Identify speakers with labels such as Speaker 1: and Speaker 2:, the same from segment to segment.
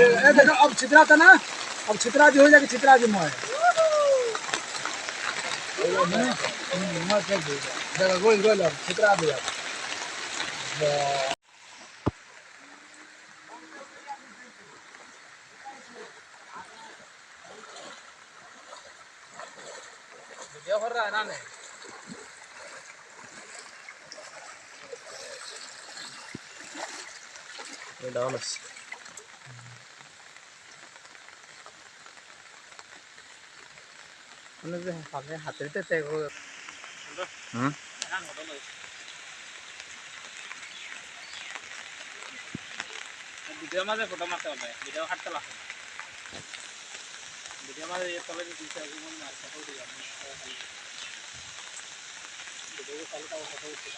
Speaker 1: देखो अब छितरा था ना, अब छितरा जो हो जाएगा, छितरा जो मैं गोल गोल अब छितरा दिया। वीडियो कर रहा है ना? नहीं,
Speaker 2: ডাউন আছে।
Speaker 3: হাতের
Speaker 2: হুম।
Speaker 3: ভিডিওর মাঝে ফটো মারতে হবে, ভিডিও হাঁটতে লাগবে। ভিডিও মাঝে তলে দিতে হবে, আর ফটো দিই আমি ভিডিও চালু, ফটো উঠতে।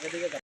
Speaker 3: এদিকে।